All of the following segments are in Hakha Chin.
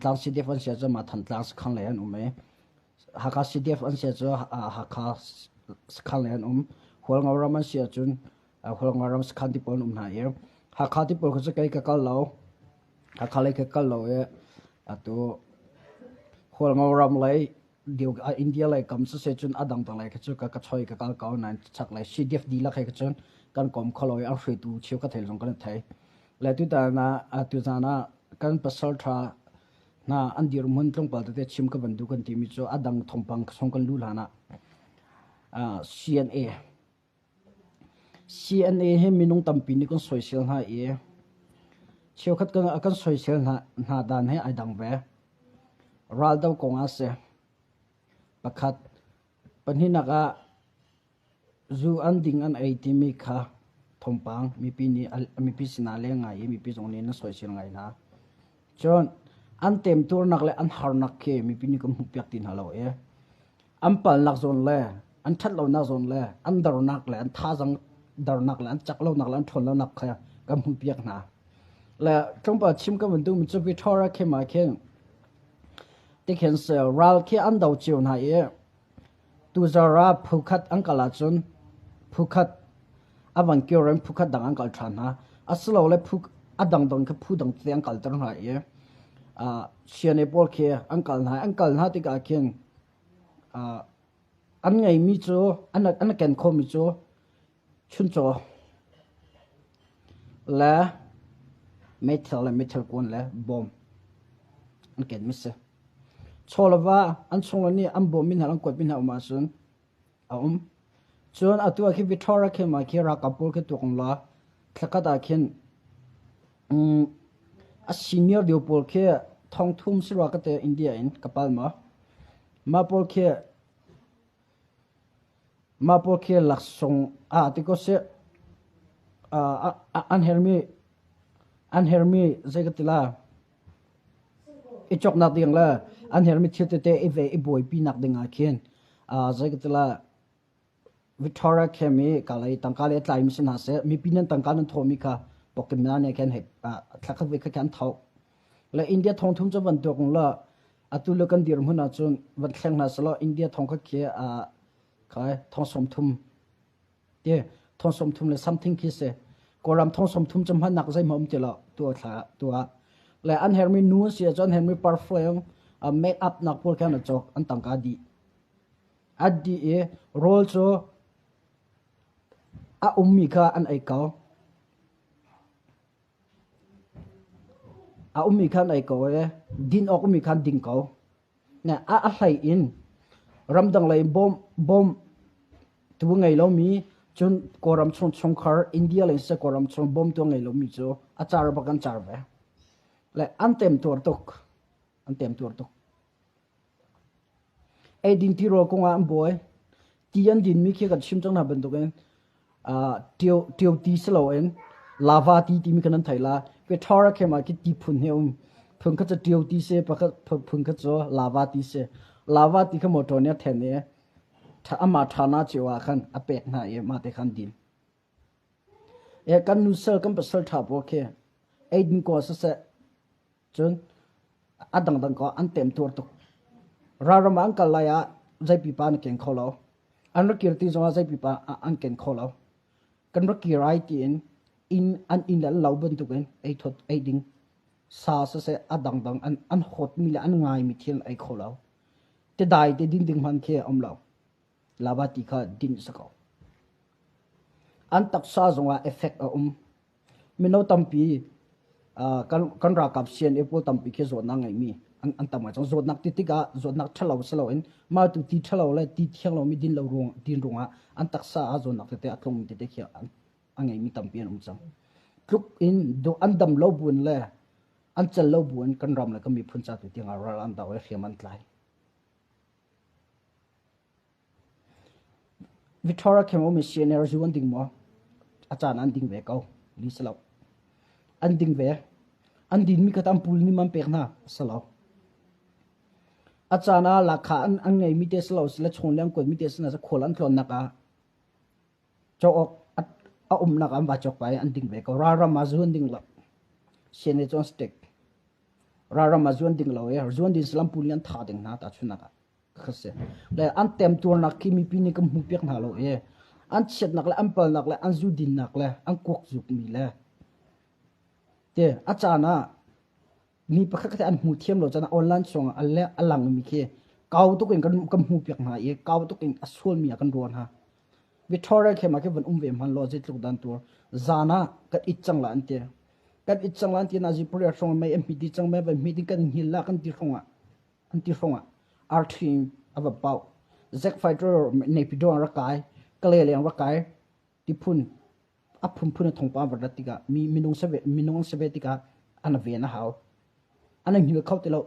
Thantlang CDF an si ahcun mah Thantlang sakhan lei an um i Hakha CDF an si ahcun Hakha sakhan lei an um. Hualngo ram an si ahcun Hualngo ram sakhan ti pawl an um hna i Hakha ti pawl kha cu kei ka kal lo. Hakha lei ka kal lo i atu Hualngo ram lei India lei kam siseh cun a dangdang lei kha cu ka choi ka kal ko nain chak lei CDF dihlak he kha cun kan kom kho lo i an hruaitu cheu ka thei zong kan i thei. Le tutan ah tuzaan ah kan pasal ṭha hna an dirhmun tlawmpal tete chim ka van duh kan timi cu a dang thawngpang chung kan luh hlan ah CNA CNA hi minung tampi nih kan soisel hna i cheukhat kan kan soisel hna hna dan he ai dang ve. Raldo kong ah si. Pakhat pahnihnak ah zu an ding an ei timi kha thawngpang mipi nih mipi sinah leng ngai i mipi zong nih na soisel ngai hna. Cun an temtuarnak le an harnak khi mipi nih kan hmuhpiak ti hna lo i an palnak zawn le an ṭhatlonak zawn le an dornak le an thazang dornak le an cak lonak le an ṭhawn lonak kha kan hmuhpiak hna. Le tlawmpal chim ka van duhmi cu Victoria khem ah khin tikhin ral khi an do cio hna i tuzar ah phukhat an kal ahcun phukhat a van kir in phukhat dang an kal ṭhan hna. Asilole phu a dangdang kha phu dang tete an kalter hna i CNA pawl khi an kal hna. An kal hna tikah khin an ngeimi cu an ken khawhmi cu chuncaw le meithal le meithal kuan le bawm an kenmi si. Chaw le va an chungle nih an bawmmi hna an kuatmi hna um ahcun a um. Cun atu ah khi Victoria khin ah khi ralkap pawl khi tuak la thlakhat ah khin a senior deuh pawl khi thongthum si rua ka te India in ka pal maw. Mah pawl khi mah pawl khi laksawng ah ti ko seh an hermi an hermi zei ka ti la i cawknak ding le an hermi thil tete i ve i buaipi nak ding ah khin zei ka ti la Victoria camp i kalay tangka le tlaimi si hna seh mipi nan tangka nan thawhmi kha pokimna ne khan he thlakhat ve kha khan tho le India thong thum cu van tuak la atu le kan dirhmun ahcun van thleng hna selaw India thong khat khi khai thong som thum te thong som thum le something khi se Kawlram thong som thum cu hman nak zeihmah um ti lo tu thla tu ah le an hermi nu si ahcun an hermi perfume make up nak pawl khan a cawk an tangka dih A dih i rawl cu a ummi kha an ei ko. A ummi kha an ei ko i din awk ummi kha an ding ko. A hlei in ramdang lei bawm bawm tu ngei lomi cun Kawlram chung chungkhar India lei siseh Kawlram chung bawmtu a ngei lomi cu a car bak an car ve. Le an temtuar tuk. An temtuar tuk. Eidin tirawl kongah an buai. Ti an dinmi khi kan chim cang hna bantukin ṭio ti si loin lava ti timi kha nan thei la. Petra khem ah khi ti phun hi a um. Phun khat cu ṭio ti si, pakhat phun khat cu lava ti si. Lava ti kha motor nih a then i amah ṭhana cio ah khan a pek hna i mah te khan din. Kan nusal kan pasal ṭha pawl khi eidin kaw siseh Cun a dangdang ko an temtuar tuk. Ralram ah an kal lai ah zei pipa an keng kho lo. An rak kir ti zongah zei pipa an ken kho lo. Kan rak kir ai tiin inn an inn le an lo bantukin ei thawt ei ding sa siseh a dangdang an an hawtmi le an ngaimi thil an ei kho lo. Tidai te din ding hmanh khi a um lo. Lava ti kha din si ko. An taksa zongah effect a um. Mino tampi kan ralkap CNA pawl tampi khi zawtnak ngeimi an tam ngai cang. Zawtnak ti tikah zawtnak ṭhalo si loin mah tu ti ṭhalo le ti thiang lomi din lo ruang din ruangah an taksa ah zawtnak tete a tlungmi tete khi a ngeimi tampi an um cang. Tluk in an dam lo buin le an cel lo buin kan ram le kan miphun ca tu tiangah ral an do i hriam an tlai. Victoria Camp ummi CNR zu an ding maw? A caan an ding ve ko. Li si lo. An ding ve. An dinmi kha an pul nih man pek hna. Si lo. A caan ah lakha an, an ngeimi te si lo sile chung le an kuatmi te si na khual an tlawnnak ah cawk awk a umnak an va cawk pa i an ding ve ko. Ralram ah zu an ding lo. CNA cu an stick. Ralram ah zuan ding lo i zuan ding salam pu nih an tha ding hna tahchunhnak ah kha si. Le an temtuarnak khi mipi nih kan hmuh piak hna lo i an chiatnak le an palnak le an zu dinnak le an kuak zukmi le te a caan ah mi pakhat khat an hmu thiam lo caan ah online chung ah a langmi khi kau tuk in kan hmuh piak hna i kau tuk in a sualmi ah kan ruah hna. Victoria khem ah khi van um ve hman law zeitluk dan tur zan ah kan it cang la an ti. Kan it cang la an ti na zi pariat hrawng mei an hmit dih cang mei van hmit in kan hngil la kan ti hrawng ah an ti hrawng ah R3 a va pau. Zack Fighter Naypyidaw an rak kai, Kale leng rak kai ti phun a phunphun a thongpa van rat tikah mi minung save minung an save tikah an ven a hau. An hngil kho ti lo.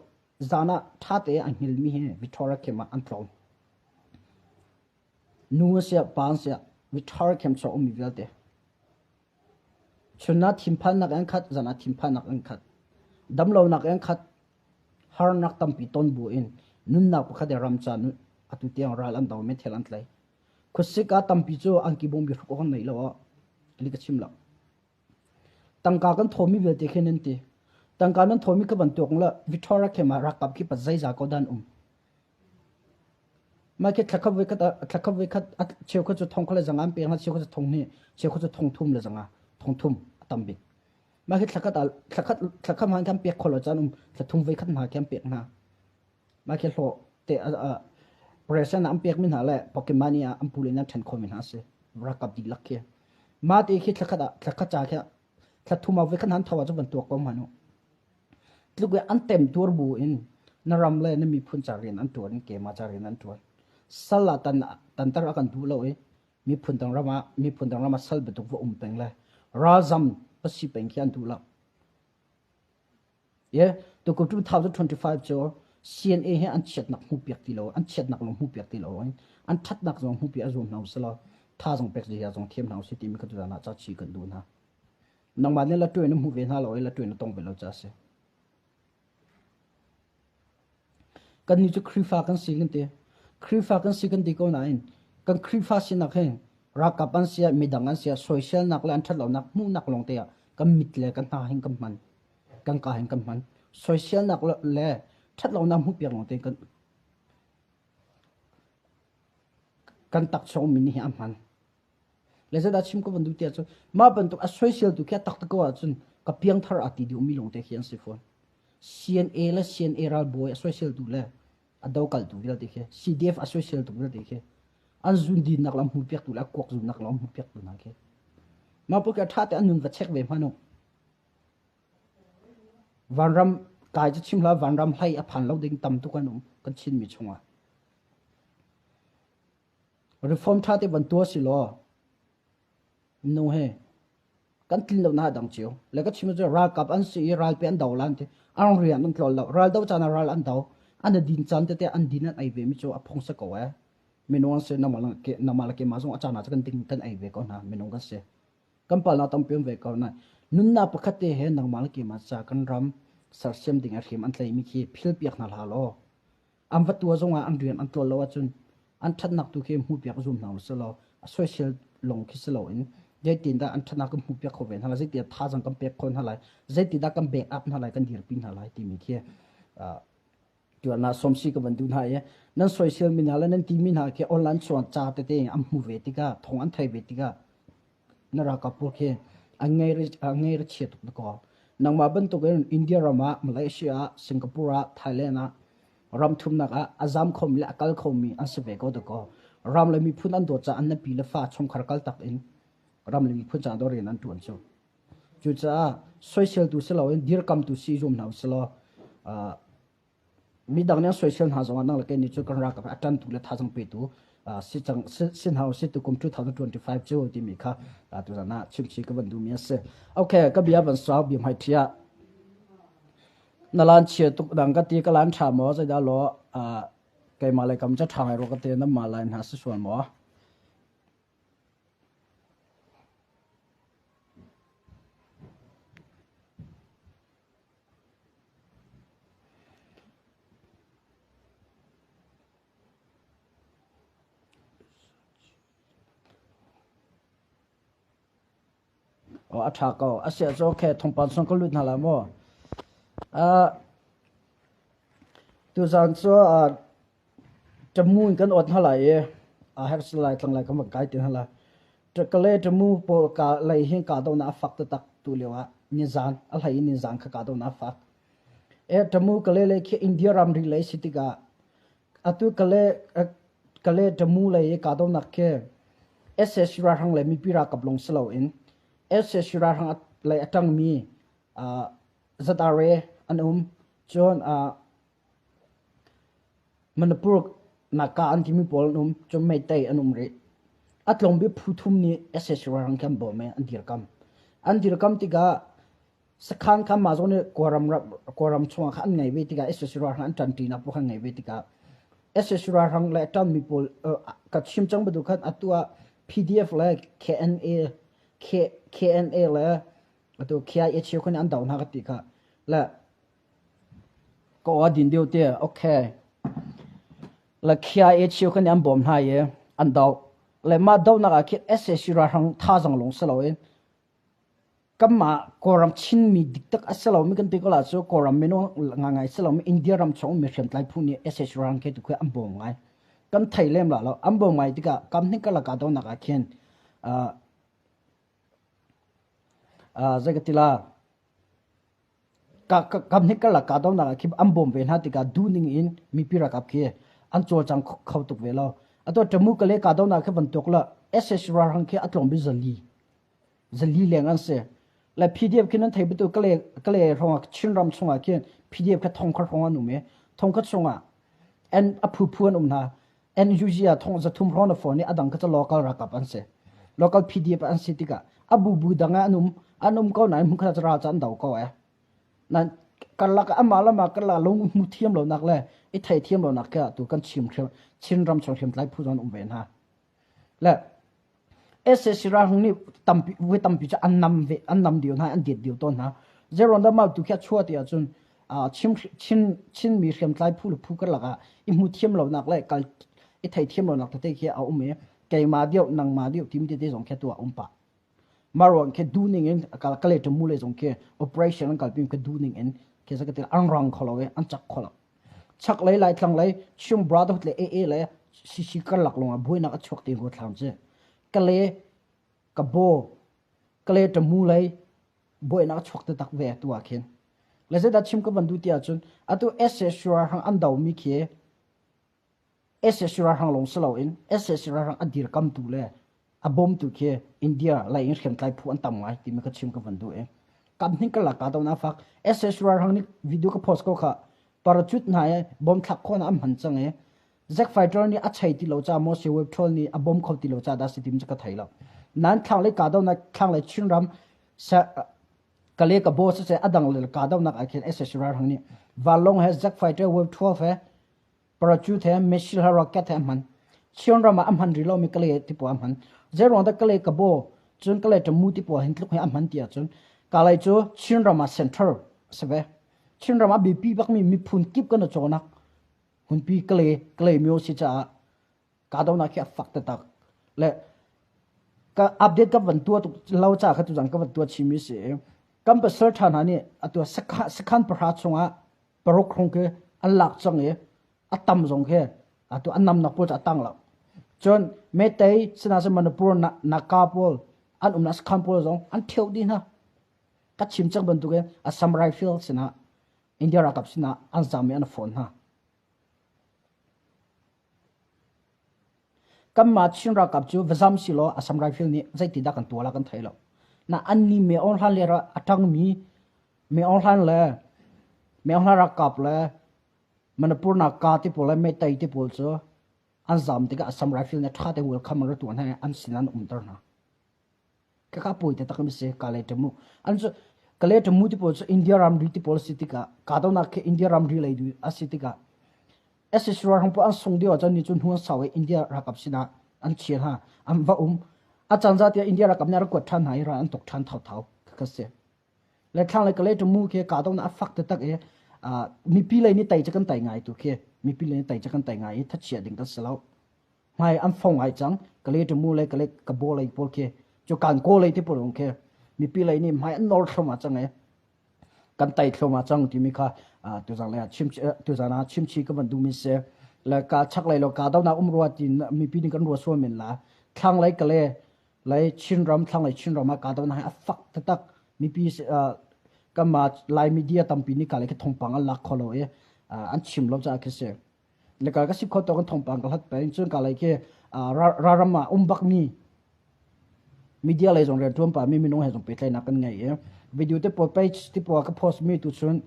Zan ah ṭha te an hngil mi hi Victoria khem ah an tlawm. Nu a siah pa an siah miṭhar khemchuak ummi vialte. Chun ah thinphannak in khat, zan ah thinphannak in khat. Damlonak in khat, harnak tampi ton bu in nunnak pakhat i ram ca atu tiang ral an do men thil an tlai. Khuasik ah tampi cu angki bawmbi hruk awk an nei lo ah li ka chim lo. Tangka kan thawmi vialte khi nan ti. Tangka nan thawmi ka bantuk la Victoria khem ah rakap khi pa zeiza ko dan um. Mah khi thlakhat voikhat ah thlakhat voikhat a cheukhat cu thong khat le zanga an pek hna, cheukhat cu thong hnih, cheukhat cu thong thum le zanga, thong thum a tam bik. Mah khi thlakhat ah thlakhat thlakhat hmanh khan pek khawh lo caan um thla thum voikhat hna khi an pek hna. Mah khi hlawh te president an pek mi hna le pocket money ah an pu le nan ṭhen khawh mi hna a si. Ralkap dihlak khi. Mah te khi thlakhat ah thlakhat ca khi thla thum ah voikhat hna an tho ah cu van tuak ko hmanh u. Tluk i an temtuar bu in na ram le na miphun ca rian an ṭuan i keimah ca rian an ṭuan. Sal ah tan tanter a kan duh lo i miphun dang ram ah miphun dang ram ah sal bantuk va um peng le ralzam va si peng khi an duh lo. Ye, tukum 2025 cu CNA hi an chiatnak hmu piak ti lo, an chiatnak lawng hmu piak ti lo in an ṭhatnak zong hmu piak a zuam hna usih law tha zong pek zia zong thiam hna usih timi kha tuzaan ah ca chi kan duh hna. Nangmah nih latuai na hmu ve hna lo i latuai na tong ve lo ca a si. Kannih cu Khrihfa kan si kan ti. Khrihfa kan si kan ti ko nain kan Khrihfa sinak hi ralkap an si ah midang an si ah soiselnak le an ṭhatlonak hmuhnak lawng te ah kan mit le kan hna hin kan hman. Kan ka hin kan hman. Soiselnak le ṭhatlonak hmuhpiak lawng te kan kan takchawng mi nih hi a hman. Le zeidah chim ka van duh tiah cun mah bantuk a soiseltu khi a taktak ko ahcun ka piangthar aa ti duhmi lawngte khi an si fawn. CNA le CNA ralbawi a soiseltu le a dokaltu vialte khi CDF a soiseltu vialte khi an zun dinnak lam hmuhpiaktu le a kuak zunnak lam hmuhpiaktu hna khi mah pawl khi a ṭha te an nun va check ve hmanh u. Vanram kai cu chim hlah vanram hlei a phan lo ding tam tuk an um kan Chinmi chungah. Reform ṭha te van tuah si law minung he kan tlin lo na dang cio. Le ka chim cu ralkap an si i ralpi an do lan ti an rian an tlawl lo. Ral do caan ah ral an do. An din caan tete an din an ei ve mi cu a phung si ko eh. Minung an si nangmah le nangmah le keimah zong a caan ah cu kan ding kan ei ve ko hna minung kan si. Kan palnak tampi um ve ko na nunnak pakhat te he nangmah le keimah ca kan ram sersiam ding a hrim an tlei mi khi phil piak hna hlah law An va tuah zongah an rian an ṭuan lo ahcun an ṭhatnak tu khi hmuhpiak zum hna usih law a soisel lawng khi si loin zeitindah an ṭhatnak kan hmuhpiak kho ve hna lai, zeitindah thazaang kan pek khawh hna lai, zeitindah kan back up hna lai, kan dirpi hna lai timi khi tuan ah sawmsi ka van duh hna i nan soisel mi hna le nan timi hna khi online chuan ca tete an hmu ve tikah thawng an thei ve tikah Na ralkap pawl khi an ngei ra chia tuk dakaw. Nangmah bantukin India ram ah, Malaysia ah, Singapore ah, Thailand ah, ram thumnak ah a zam khomi le a kal khomi an si ve ko dakaw. Ram le miphun an dawt caah an nupi le fa chungkhar kal tak in ram le miphun caah dawr rian an ṭuan cu. Cucaah soiseltu si loin dirkamtu si i zuam hna usilaw Midang nih an soisel hna zongah nang le kei nih cu kan ralkap a ṭantu le thazaang petu si cang si hna usih tukum 2025 cu timi kha tuzan ah chimchih ka van duhmi a si. Okay, ka bia van sau bia hmai ṭhia. Na lan chia tuk dang ka ti ka lan ṭha maw zeidah law keimah le kam ca ṭha ngai rua ka ti nan mah lai hna si sual maw? Aw a ṭha ko. A si ahcun okay, thawngpang chung ka lut hna lai maw? Uh, Tuzaan cu Tamu in kan awt hna lai i aa herh si lai tlanglai kan van kai ti hna lai. Kale Tamu pawl ka lei hin kahdohnak a fak taktak tu lio ah nizaan a hlei in nizaan kha kahdohnak a fak. E Tamu Kale lei khi India ramri lei si tikah atu Kale Kale Tamu lei i kahdohnak khi sac ralhrang le mipi ralkap lawng si loin sac ralhrang lei a ṭangmi ZRA an um. Cun Manipur Naga an timi pawl an um. Cun Meitei an um rih. A tlawmbik phu thum nih sac ralhrang khi an bawm i an dirkam. An dirkam tikah sakhan kha mah zawn i Kawlram Kawlram chungah khan an ngei ve tikah sac ralhrang an ṭanṭinak pawl kha an ngei ve tikah sac ralhrang le a ṭanmi pawl ka chim cang bantuk khan atu ah PDF le KNA KNA le atu KIA cheukhat nih an doh hna ka ti kha. Le ka aw a din deuh te okay. Le KIA cheukhat nih an bawm hna i an doh. Le mah dohnak ah khin sac ralhrang thazaang lawng si loin kanmah Kawlram Chinmi diktak a si lomi kan ti ko la cu Kawlram minung ngangai si lomi India ram chung ummi hriamtlai phu nih sac ralhrang khi tu khi an bawm ngai. Kan thei lem la lo. An bawm ngai tikah kam hnih karlak ah dohnak ah khin Zei ka ti la, kam hnik karlak kahdohnak ah khi an bawm ve hna tikah duhning in mipi ralkap khi an cawlcang kho tuk ve lo. Atu Tamu Kale kahdohnak khi bantuk la sac ralhrang khi a tlawm bik zali zali leng an si. Le PDF khi nan thei betu Kale Kale hrawng ah Chinram chungah khin PDF kha thong khat hrawng an um i thong khat chungah an a phuphu an um hna. NUG ah thong 300 hrawng na phone i a dang kha cu local ralkap an si. Local PDF an si tikah a bubu dang ah an um an um ko nain hmunkhat ah ral cu an do ko eh. Nan karlak ah amah le amah karlak lung hmu thiam lonak le i thei thiam lonak khi tu kan chim Chin ram chung hriamtlai phu zong um ve hna. Le sac ralhung nih tampi voi tampi cu an nam ve an nam dio hna an det dio tawn hna. Zeiruang dah mah tu khi a chuah ti ahcun Chin Chin Chinmi hriamtlai phu le phu karlak ah i hmu thiam lonak le kal i thei thiam lonak tete khi a um i keimah deuh nangmah deuh tim tete zong khi tu a um pah. Mah ruang khi duhning in kal kale ṭamu le zong khi operation an kalpi khi duhning in khi zaka til an rang kho lo i an cak kho lo. Chaklei Laitlang lei Chin Brotherhood le AA le CC karlak lawngah buainak a chuak ti rua thlam cu. Kale Kabaw Kale ṭamu lei buainak a chuak taktak ve atu ah khin. Le zeidah chim ka van duh ti ahcun atu sac ralhrang an domi khi sac ralhrang lawng si loin sac ralhrang a dirkamtu le a bawmtu khi India lei in hriamtlai phu an tam ngai timi ka chim ka van duh i kam hnih karlak ka donak fak sac ralhrang nih video ka post ko kha parachute hna i bom thlak khawhnak an hman cang i Zack Fighter nih a chei ti lo ca maw si Web Troll nih a bawm kho ti lo ca dah si tim cu ka thei lo. Nan thlanglei kahdohnak thlanglei Chinram Kale ka boss se adang le kahdohnak ah khin sac ralhrang nih vanlawng he Zack Fighter Web 12 he parachute he missile he rocket he a hman. Chinram ah a hman rih lomi Kale ti pawl a hman. Zeiruang dah Kale ka bo cun Kale tamu ti pawl hin tluk hi a hman ti ahcun Kalay cu Chinram ah center a si ve. Chinram ah biapi bakmi miphun kip kan i cawnak Hmunpi Kale Kalaymyo si caah kahdohnak khi a fak taktak. Le ka update ka van tuah tuk lo caah kha tuzan ka van tuah chimi si i kan pasal ṭha hna nih atu sakhan pahra chungah paruk hrung khi an lak cang i a tam zong khi atu an namnak pawl cu a tang lo. Cun Meitei sinasin Manipur Naga pawl an umnak sakhan pawl zong an ṭheo dih hna. Ka chim cang bantukin Assam Rifle sinah India ralkap sinah an zam i an fawn hna. Kanmah Chin ralkap cu va zam silaw Assam Rifle nih zeitidah kan tuah la kan thei lo. Na anni Me Aung Hlaing le a ṭangmi Me Aung Hlaing le Me Aung Hlaing ralkap le Manipur Naga ti pawl le Meitei ti pawl cu an zam tikah Assam Rifle nih ṭha tein welcome an ra tuah hna i an sin an umter hna. Khakha pawi taktak an si Kale Tamu. An cu Kale Tamu ti pawl cu India ramri ti pawl a si tikah kahdohnak khi India ramri lei du a si tikah sac ralhrang pawl an sung dih ahcun ni cu hnu an sau i India ralkap sinah an chia hna an va um. A caan za tiah India ralkap nih a rak kuat ṭhan hna i ral an tuk ṭhan thauthau kha si. Le thlanglei Kale Tamu khi kahdohnak a fak taktak i mipi lei nih tei cu kan tei ngai tu khi mipi lei nih tei cu kan tei ngai i thachia ding kan si lo. Hmai an fong ai cang. Kale Tamu le Kale Kabo lei pawl khi cu kan kaw lei te pawl khi mipi lei nih hmai an nor thluahmah cang i. Kan tai thluahmah cang timi kha tuzan lei ah chim tuzan ah chimchi ka van duhmi si. Le ka chaklei lo ka donak um rua ti mipi nih kan rua sual men la. Thlanglei ka le lei Chinram thlanglei Chinram ah kahdohnak hi a fak taktak. Mipi kanmah Lai media tampi nih ka le khi thawngpang an lak kho lo i an chim lo caah khi si. Le ka ka si kho tawk in thawngpang ka hlat peng. Cun ka lei khi ralram ah um bakmi media lei zong rianṭuan pahmi minung he zong pehtlaihnak kan ngei i video te pawl page te pawl ka post mi tu cun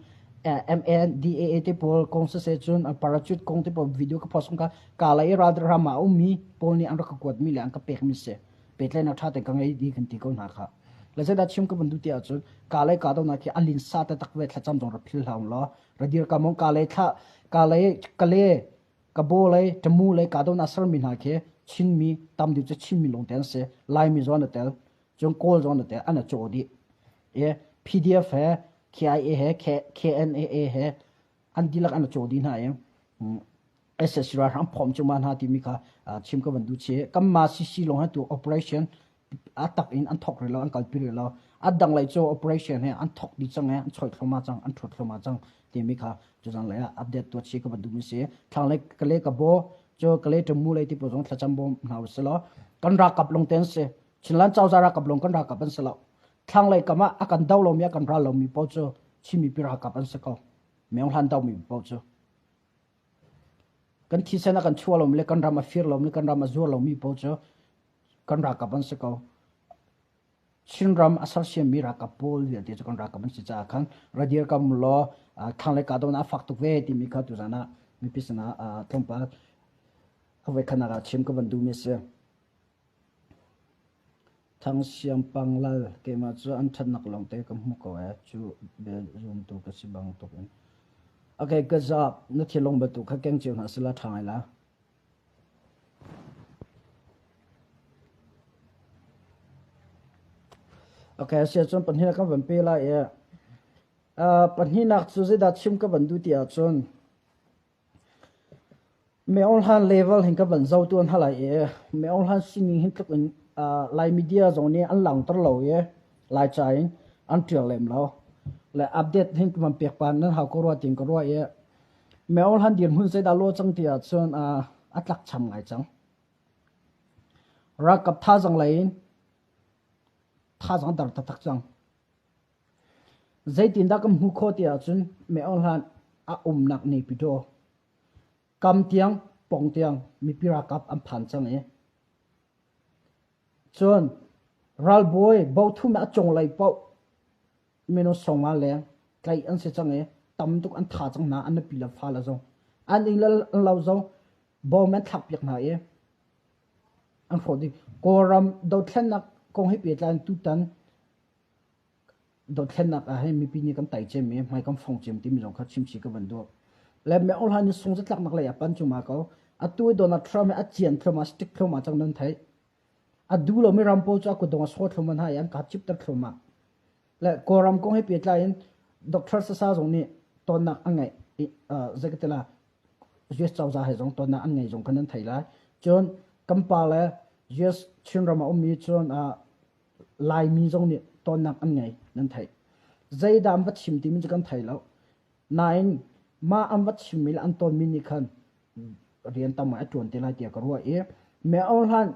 MNDAA te pawl kong siseh cun parachute kong te pawl video ka post ka ka lei i ralram ah a ummi pawl nih an rak ka kuatmi le an ka pekmi si pehtlaihnak ṭha tein ka ngei dih kan ti ko hna kha. Le zeidah chim ka van duh ti ahcun ka lei kahdohnak hi a linsa taktak ve thlacam zong rak phil hlah u law ra dirkam ong ka lei thla ka lei ka le ka bo lei tamu lei kahdohnak sermi hna khi Chinmi tam deuh cu Chinmi lawng te an si Laimi zong an i tel cun Kawl zong an i tel an i cawh dih i PDF he KIA he KNAA he an dihlak an i cawh dih hna i SSC ralhrang phawm cu ma hna timi kha chim ka van duh chih. Kanmah CC lawng he tu operation a tak in an thok rih lo, an kalpi rih lo. A dang lei cu operation he an thok dih cang i an choi thluahmah cang, an ṭhuat thluahmah cang timi kha cuzang lei ah update tuah chih ka van duhmi si. Thlanglei kale ka bo cu kale ṭamu lei ti pawl zong thlacam bawm hna usih law kan ralkap lawng te an si. Chinland cozah ralkap lawng kan ralkap an si lo. Thlanglei kam ah a kan do lomi a kan ral lomi paoh cu Chin mipi ralkap an si ko. Meng hlan domi paoh cu. Kan thisen a kan chuah lomi le kan ram a fir lomi le kan ram a zuar lomi paoh cu kan ralkap an si ko. Chinram a sersiammi ralkap pawl vialte cu kan ralkap an si caah khan ra dirkam law thlanglei kahdohnak a fak tuk ve timi kha tuzan ah mipi sinah tlawmpal a voikhatnak ah chim ka van duhmi a si. Thangsiam Panglal keimah cu an ṭhatnak lawngte ka hmu ko ee cu bel zumtu ka si bantuk in. Okay, good job. Na thinlung bantuk kha keng cio hna sila ṭha ngai la. Okay, sia cun pahnihnak kan van pe lai i pahnihnak cu zeidah chim ka van duh ti ahcun Meaung hlan level hin ka van zoh tuan hna lai i Meaung hlan sining hin tluk in Lai media zong nih an langhter lo i Laica in an ṭial lem lo. Le update hin van pek pa nan hau ko rua tiin ka ruah i Meaung hlan dirhmun zeidah lawh cang ti ahcun a tlakcham ngai cang. Ralkap thazaang lei in thazaang dar taktak cang. Zeitindah kan hmuh khawh ti ahcun Meaung hlan a umnak Naypyidaw kam tiang pong tiang mipi ralkap an phan cang i cun ralbawi bothum a cunglei paoh minung sawmnga leng tlaih an si cang i tam tuk an tha cang hna an nupi le fale zong an inn le an lo zong bom an thlakpiak hna i an hrawh dih. Kawlram dothlennak kong he pehtlai in tutan Dothlennak ah hin mipi nih kan tai cem i hmai kan fong cem timi zong kha chimchih ka van duh. Le Meng Hlan nih sung zatlaknak lei ah pan cuma ko. Atu i Donald Trump hi a cian thluahmah, stick thluahmah cang nan theih. A duh lomi ram pawl cu a kutdong a saw thluahmah hna i an ka cipter thluahmah. Le Kawlram kong he pehtlai in Dr. Sasa zong nih tonnak a ngeih i zei ka ti la US cozah he zong tonnak an ngei zong kha nan thei lai. Cun kan pa le US Chinram a ummi cun Laimi zong nih tonnak an ngei nan theih. Zeidah an va chim timi cu kan thei lo. Nain mah an va chimmi le an tonmi nih khan rian tam ngai a ṭuan te lai tiah ka ruah i Meo hlan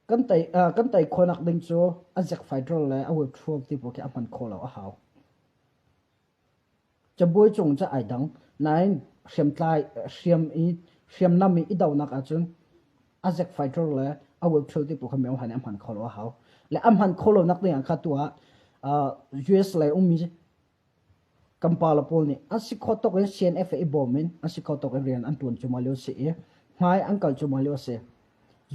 kan tei kan tei khawhnak ding cu a zek fighter le a web throw ti pawl khi a hman khawh lo a hau. Cabuai cung cu ai dang, nain hriamtlai hriam i hriamnam i i donak ahcun a zek fighter le a web thil ti pawl kha meo han a hman kho lo a hau. Le a hman kho lo nak ding ah kha tu ah US lei ummi kan pala pawl nih an si kho tok in CNF i bawm in an si kho tok in rian an tuan cuahmah lio si i hmai an kal cuahmah lio a si.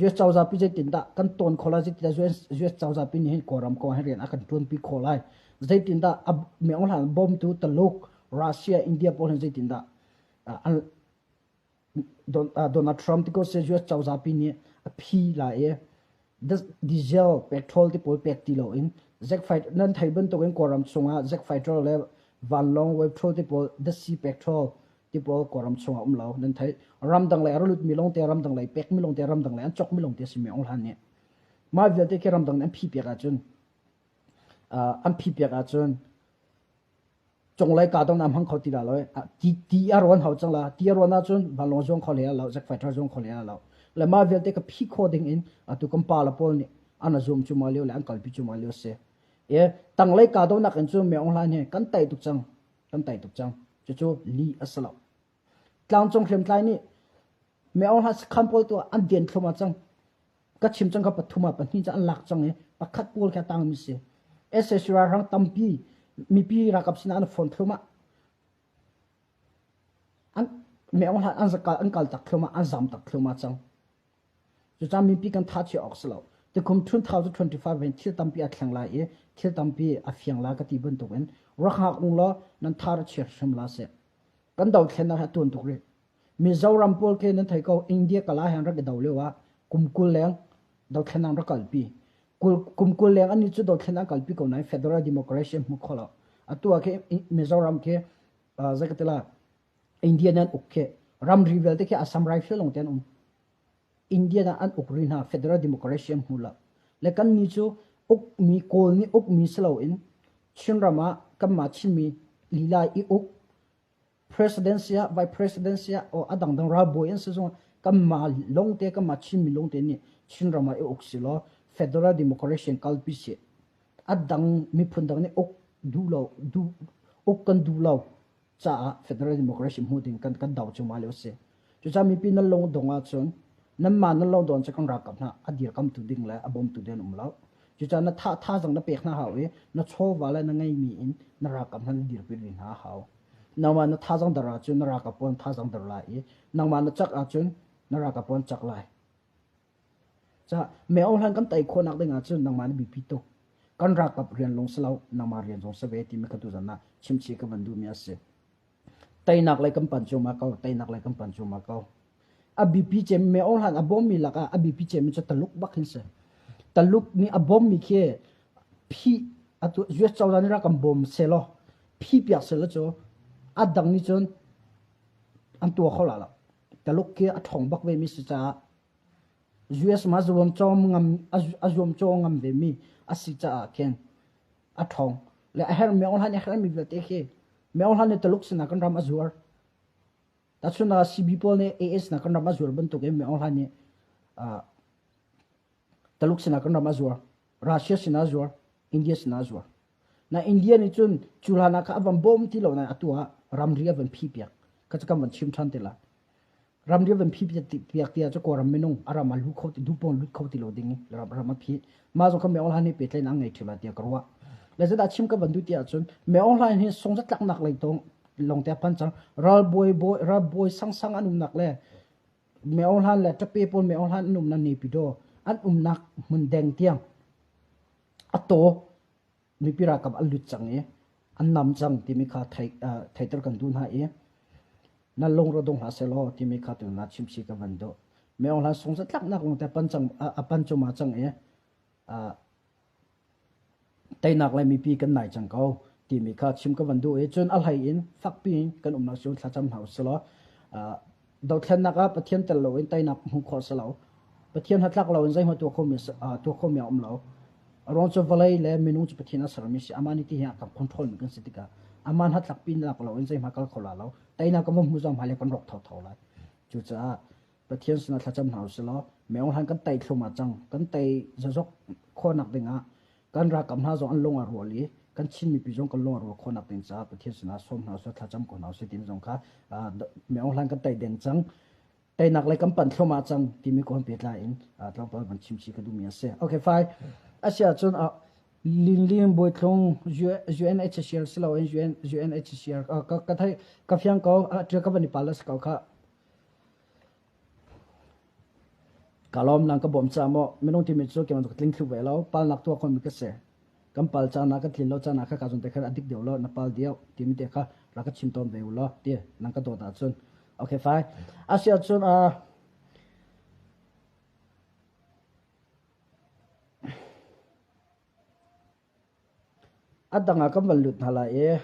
US cozah pi zeitindah kan tawn kho lai zeitindah US, US cozah pi nih hin Kawlram kong hin rian a kan ṭuanpi khawh lai zeitindah a Myanmar hlan bawmtu Taluk Russia India pawl hin zeitindah an Donald Trump ti ko se US cozah pi nih a phi lai i diesel petrol ti pawl pek ti loin jet fighter nan thei bantukin Kawlram chungah jet fighter le vanlawng petrol ti pawl the petrol ti pawl Kawlram chungah um lo nan theih ramdang lei a ra lutmi lawngte ramdang lei pekmi lawngte ramdang lei an cawkmi lawngte a simi ong hlan nih mah vialte khi ramdang nih an phi piak ahcun an phi piak ahcun Cunglei kahdohnak hmang kho ti dah lo ti ti a rawn hau cang la. Ti a rawn ahcun vanlawng zuang kho hlei lo, jet fighter zuang kho hlei lo. Le mah vialte ka phi kho ding in atu kan pa le pawl nih an a zum cu ma lio le an kalpi cu ma lio si. E tanglei kahdohnak in cun Myo Aung Hlaing hi kan tai tuk cang. Kan tai tuk cang. Cucu li a si lo. Tlangcung hriamtlai nih Myo Aung Hlaing sakhan pawl tu an den thlum cang. Ka chim cang kha pathum ah pahnih cu an lak cang i pakhat pawl kha tangmi si. SAC ralhrang tampi mipi ralkap sinah an phone thlum ah an Myo Aung Hlaing an zakal an kal tak thlum ah an zam tak thlum ah cang. Cucaah mipi kan tha chia awk si lo. Tukum 2025 in thil tampi a thleng lai i thil tampi a fiang la ka ti bantukin rak hngak ung law nan tha ra chia hrim la seh. Kan dothlennak hi a tuan tuk rih. Mizoram pawl khi nan thei ko India kala he an rak i do lio ah kum 20 leng dothlennak an rak kalpi. Kum 20 leng annih cu dothlennak an kalpi ko nain federal democracy an hmu kho lo. Atu ah khi Mizoram khi zei ka ti la India nih an uk khi ramri vialte khi Assam Rifle lawng te an um. India ah an uk rih hna federal democracy an hmu lo. Le kannih cu ukmi Kawl nih ukmi si loin Chinram ah kanmah Chinmi lila i uk president siah vice president siah or a dangdang ralbawi an si zong kanmah lawngte kanmah Chinmi lawngte nih Chinram ah i uk si law federal democracy kalpi si a dang miphun dang nih uk duh lo duh uk kan duh lo caah federal democracy hmu ding kan kan do cu ma lio si cucaah mipi nan lung dong ahcun nanmah nan lung don cu kan ralkap hna a dirkamtu ding le a bawmtu ding an um lo cucaah na tha thazang na pek hna hau i na chawva le na ngeimi in na ralkap hna na dirpi rih hna hau nangmah na thazang dar ahcun na ralkap pawl thazang dar lai i nangmah na cak ahcun na ralkap pawl cak lai Ca Myo hlan kan tei khawhnak ding ahcun nangmah na biapi tuk. Kan ralkap rian lawng si lo, nangmah rian zong si ve timi kha tuzan ah chimchih ka van duhmi a si. Teinak lei kan pan cuahmah ko, teinak lei kan pan cuahmah ko. A biapi cem Myo hlan a bawmmi lakah a biapi cemmi cu Taluk bak hin si. Taluk nih a bawmmi khi phih atu US cozah nih rak kan bawm selaw phih piak selaw cu a dang nih cun an tuah kho la lo. Taluk khi a ṭhawng bak vemi si caah US ma zuamcawm ngam a zuamcaw ngam vemi a si caah khin a ṭhawng. Le a herhmi online a herhmi vialte khi Myo Hlan nih Taluk sinah kan ram a zuar. Tahchun ah CB pawl nih AS na kan ram a zuar bantuk in Myo Hlan nih Taluk sinah kan ram a zuar. Russia sinah a zuar. India sinah a zuar. Na India nih cun cu hlan ah kha a van bawm ti lo nain atu ah ramri a van phi piak. Kha cu kan van chim ṭhan te la. Ramri a van phi piak ti ah cu Kawlram minung a ram ah lut kho ti duhpawn lut kho ti lo ding ram ram a phi. Mah zong kha Myo Aung Hlaing nih pehtlaihnak a ngei ṭheu lai tiah ka ruah. Le zeidah chim ka van duh ti ahcun Myo Aung Hlaing hi sungzatlaknak lei tong lawngte a phan cang. Ralbawi bawi ralbawi sangsang an umnak le Myo Aung Hlaing le ṭape pawl Myo Aung Hlaing an umnak Naypyidaw an umnak hmun deng tiang a taw mipi ralkap an lut cang i an nam cang timi kha theiter kan duh hna i na lungro dong hlah sehlaw timi kha tu na chimsi ka van duh. Myo Aung Hlaing sung zatlaknak lawngte pan cang a pan cuma cang i teinak le mipi kan nai cang ko timi kha chim ka van duh i cun a hlei in fakpi in kan umnak cu thlacam hna usih dothlennak ah Pathian tel loin teinak hmuh khawh si lo. Pathian hnatlak loin zeihmanh tuah khomi tuah khomi a um lo. A ruang cu vawlei le minung cu Pathian a sermi si. Amah nih ti hi a kan control mi kan si tikah amah hnatlak pinak loin zeihmanh kal kho la lo. Teinak kan va hmu zong hmailei kan rawk thotho lai. Cucaah Pathian sinah thlacam hna usih law Myo Aung Hlaing kan tei thlum ah cang. Kan tei zazok khawhnak dingah kan ralkap hna zong an lung a rual i kan Chin mipi zong kan lung a rual khawhnak ding caah Pathian sinah sawm hna usih thlacam ko hna usih timi zong kha Myo Aung Hlaing kan tei deng cang. Teinak lei kan panh thluahmah cang timi ko han pehtlai in tlawmpal van chim chih ka duhmi a si. Okay, fine. Asi ahcun Linlin Bawitlung UNHCR si loin UNHCR ka thei ka fiang ko ṭial ka van i pal a si ko kha. Ka lawm nang ka bawm ca maw minung timi cu keimah cu ka tling thlu ve lo palnak tuah khomi ka si. Kan pal caan ah ka tlin lo caan ah kha ka zun te kha a dik deuh lo na pal deuh timi te kha rak ka chim tawn ve u law ti nang ka dawt ahcun. Okay fine. Asi ahcun uh, a dang ah kan van lut hna lai i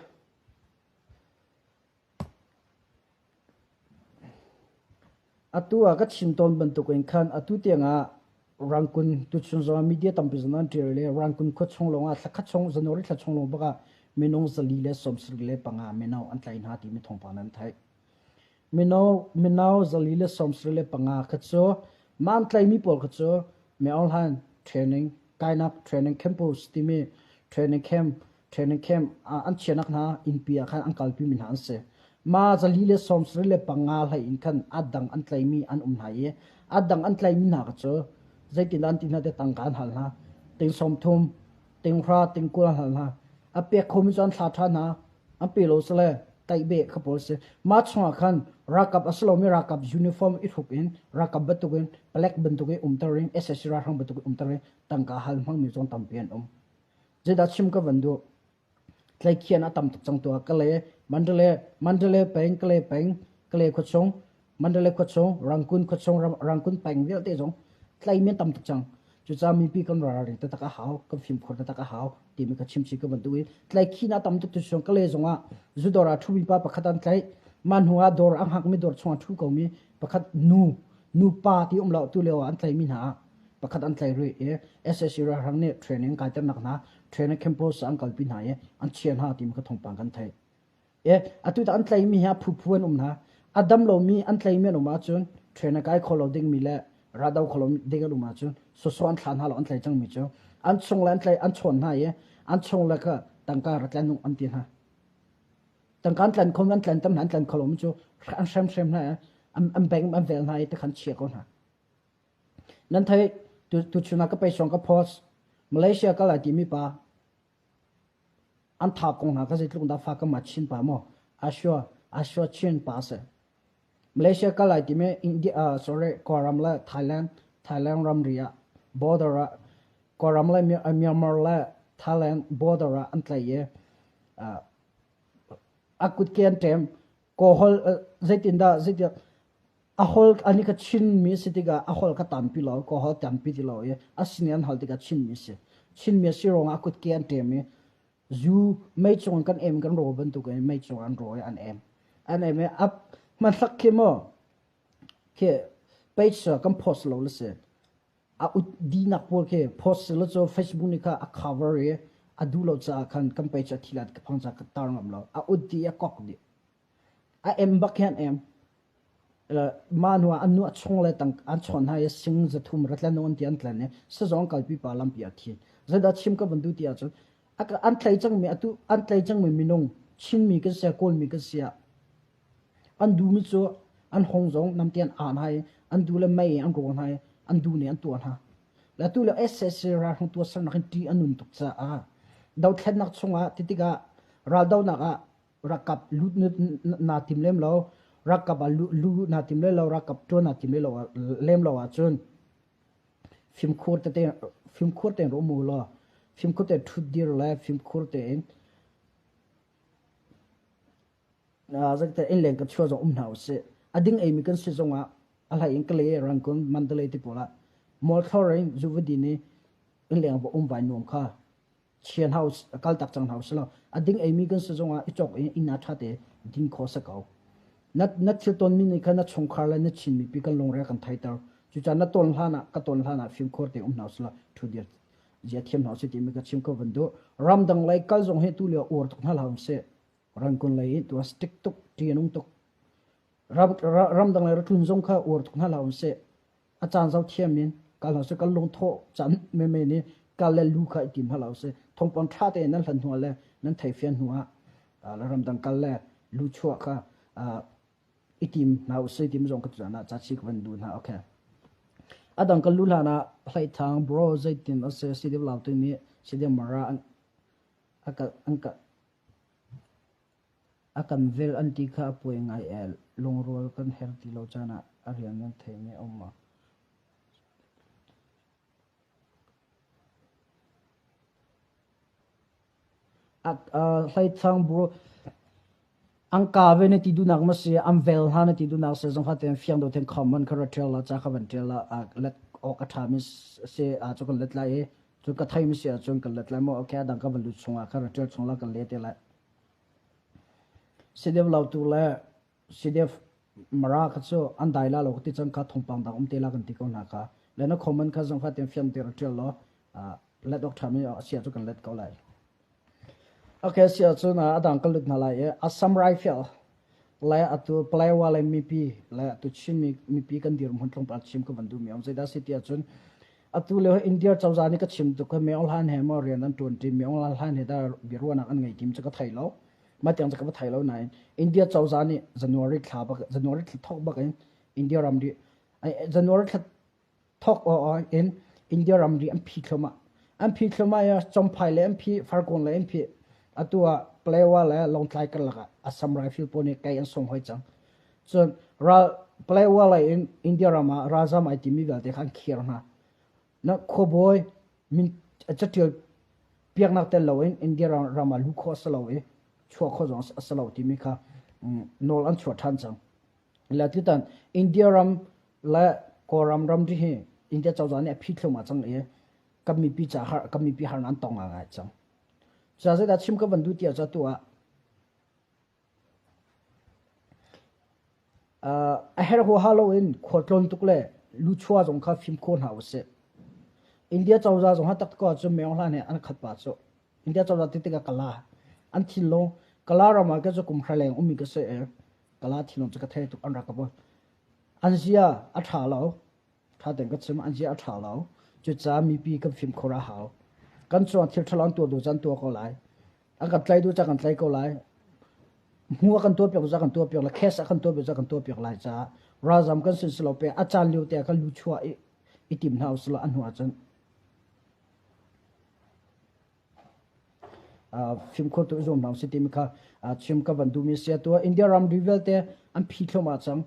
Atu ah ka chim tawn bantukin khan atu tiangah Rangoon tuchun zongah media tampi zong an ṭial i Rangoon khuachung lawngah thlakhat chung January thla chung lawng bak ah minung 475 mino an tlaih hna timi thawngpang nan theih. Mino mino 475 kha cu mah an tlaihmi pawl kha cu Min Aung training kainak training campus timi training camp training camp an chiahnak hna innpi ah khan an kalpi mi hna an si. Mah 475 hlei in khan a dang an tlaihmi an um hna i a dang an tlaihmi hna kha cu zeitindah an ti hna ti tangka an hal hna. Ting 30, ting 20, ting 20 an hal hna. A pek khomi cu an thla ṭhan hna. An pe lo sile taih beh kha pawl si. Mah chungah khan ralkap a si lomi ralkap uniform i hruk in ralkap bantukin palek bantukin umter in SAC ralhrang bantukin umter in tangka hal hmangmi zong tampi an um. Zeidah chim ka van duh? Tlaikhian a tam tuk cang tuah. Kalay, Mandalay, Mandalay peng, Kalay peng, Kalay khuachung, Mandalay khuachung, Rangoon khuachung, Rangoon peng vialte zong tlaimi an tam tuk cang. Cucaah mipi kan ralring taktak a hau, kan fimkhur taktak a hau timi ka chim chih ka van duh i tlaikhin a tam tuk tu chung Kalay zong ah zu dawr ah ṭhumi pa pakhat an tlaih. Mah hnu ah dawr a hngakmi dawr chungah ṭhu komi pakhat nu, nu pa ti um lo tu lio ah an tlaihmi hna ah pakhat an tlaih rih i SAC ralhrang nih training kaiternak hna training campus an kalpi hna i an chiah hna timi kha thawngpang kan theih. E atu ta an tlaihmi hi a phuphu an um hna. A dam lomi an tlaihmi an um ahcun train a kai kho lo dingmi le rado kho lo ding an um ahcun soso an thlah hna lo an tlaih cangmi cu an chung le an tlaih an chawn hna i an chung le kha tangka ra tlan an ti hna. Tangka an tlan kho an tlan tam hna an tlan kho lomi cu an hrem hrem hna i an beng an vel hna i tikhan chia ko hna. Nan theih tuchun ah ka peisawng ka post Malaysia kal ai timi pa an tha kong hna ka zeitluk dah fa ka ma chin pa maw Ashua Ashua Chin pa si Malaysia kal ai timi India uh, sorry Kawlram le Thailand Thailand ramri ah border ah Kawlram le Myanmar le Thailand border ah an tlai i uh, a kutke an ṭem kawhol uh, zeitindah zeitin A holh an i ka Chinmi a si tikah a holh kha tampi lo, ka holh tampi ti lo i a sin i an hal tikah Chinmi a si. Chinmi a si ruangah a kutke an ṭem i zu mei cung in kan em kan rawl bantuk in mei cung an rawl i an em. An em i a hmanhlak khi maw khi page kan post lo le si. A ut dinak pawl khi post si lo cu Facebook nih kha a cover i a duh lo caah khan kan page a thi lai ka phang caah ka tar ngam lo. A ut dih i a kok dih. A em bak hi an em. Mah hnu ah an nu a chung le tang an chawn hna i sing 300 ratlan an ti an tlan i sazawng kalpi pa lampi ah thi. Zeidah chim ka van duh ti ahcun an tlei cangmi atu an tlei cangmi minung Chinmi kan si ah Kawlmi kan si ah an duhmi cu an hong zong namte an ah hna i an duh le mei an rawl hna i an duh nih an tuah hna. Le atu le SSC ralhrang tuahsernak in ṭih a nun tuk caah dothlennak chungah ti tikah raldohnak ah Rakap lut naa tim lem lo. Rakap ah lu naa tim lem lo. Rakap ṭuan naa tim lem lo ahcun fimkhur tete fimkhur tein rak um u law fimkhur tein ṭhutdir le fimkhur tein zeitin innleng kan chuah zong um hna usih. A ding eimi kan si zongah a hlei in Kalay, Rangoon, Mandalay ti pawl ah mualthlor in zuva din i innleng va um vai nuam kha chian hau kal tak cang hau silo a ding eimi kan si zongah i cawk in inn ah ṭha te ding kho sa ko na na thil ton mi nih khan na chungkhar le na Chin mipi kan lungre kan theiter cucaah na ton hlan ah ka ton hlan ah fimkhur te um hna sila thu dir zia thiam hna si timi ka chim ko van du ramdang lei kal zong hi tu lio uar tuk hna hlah se rangkun lei in tu stick tuk ṭi anung tuk ramdang lei ratlun zong kha uar tuk hna hlah se A caan zoh thiam in kal hna seh, kan lungthawh caan menmen i kal le lu kha i tim hlah usih. Thawngpang ṭha tein nan hlan hnuah le nan theifian hnuah ramdang kal le lu chuah kha i tim hna usih timi zong ka tuah ah cachi ka van duh hna. Okay. A dang kan lu hlan ah Hleithang bro zeitin a si CDF Lautu nih CDF Mara an an ka A kan velh an ti kha a puai ngai ee. Lungrual kan herh ti lo caan ah a rian nan theimi a um maw? Hleithang bru an ka ve na ti duhnak ma si an vel hna na ti duhnak si zong kha ten fiang do ten comment kha ra ṭial la ca kha van ṭial la let awk a ṭha mi si ah cu kan let lai i cu ka thei mi si ahcun kan let lai maw okay a dang ka van lut chungah kha ra ṭial chung la kan le te lai. CDF Lautu le CDF Mara kha cu an dai la lo ka ti cang kha thawngpang dang um te la kan ti ko hna kha. Le na comment kha zong kha tiang fiang te ra ṭial law let awk ṭhami a si ahcun kan let ko lai. Okay, si ahcun a dang ka lut hna lai i Assam Rifle le atu Palawa le mipi le atu Chin mipi kan dirhmun tlawmpal chim ka van duhmi a um. Zeidah si ti ahcun atu lio India cozah nih ka chim tuk kha Myo Hlan he maw rian an ṭuan ṭi, Myo Hlan he dah biaruahnak an ngei tim cu ka thei lo. Mah tiang cu ka va thei lo nain India cozah nih January thla bak January thla thawk bak in India ramri January thla thawk aw in India ramri an phi thluahmah. An phi thluahmah i Champhai le an phi, Farkawn le an phi. Atu ah Palewa le Lawngtlai karlak ah Assam Rifle pawl nih kei an sung hoi cang. Cun ral Palewa lei in India ram ah ralzam ai timi vialte kha an khir hna. Na khuabawi min catial piaknak tel loin India ram ah luh khawh a si lo i chuah khawh zong a si lo timi kha nawl an chuah ṭhan cang. Le tutan India ram le Kawlram ramri hi India cozah nih a phi thluahmah cang i kan mipi ca har kan mipi harnak an tong ngaingai cang. Cucaah zeidah chim ka van duh ti ah tu ah a herh huaha loin khualtlawn tuk le luchua zong kha fim khawh hna usih. India cozah zong ha tak ko ahcun Myo Hlan he an khat pah cu. India cozah ti tikah Kala an thinlung Kala ram ah ka cu kum hra leng ummi ka si i Kala thinlung cu ka thei tuk an rak ka bawh. An zia a ṭha lo. Ṭha tein ka chim, an zia a ṭha lo. Cucaah mipi kan fimkhur a hau. Kan cungah thil ṭhalo an tuah duh caan tuah ko lai. An kan tlaih duh caan kan tlaih ko lai. Hmu a kan tuahpiak duh caan kan tuahpiak lai. Case a kan tuahpiak caan kan tuahpiak lai caah ralzam kan sin si lo pe a caan lio te ah kan lu chuah i, i tim hna usih law a hnu ahcun fimkhur tu i zuam hna usih timi kha chim ka van duhmi a si. Atu ah India ramri vialte an phi thluahmah cang.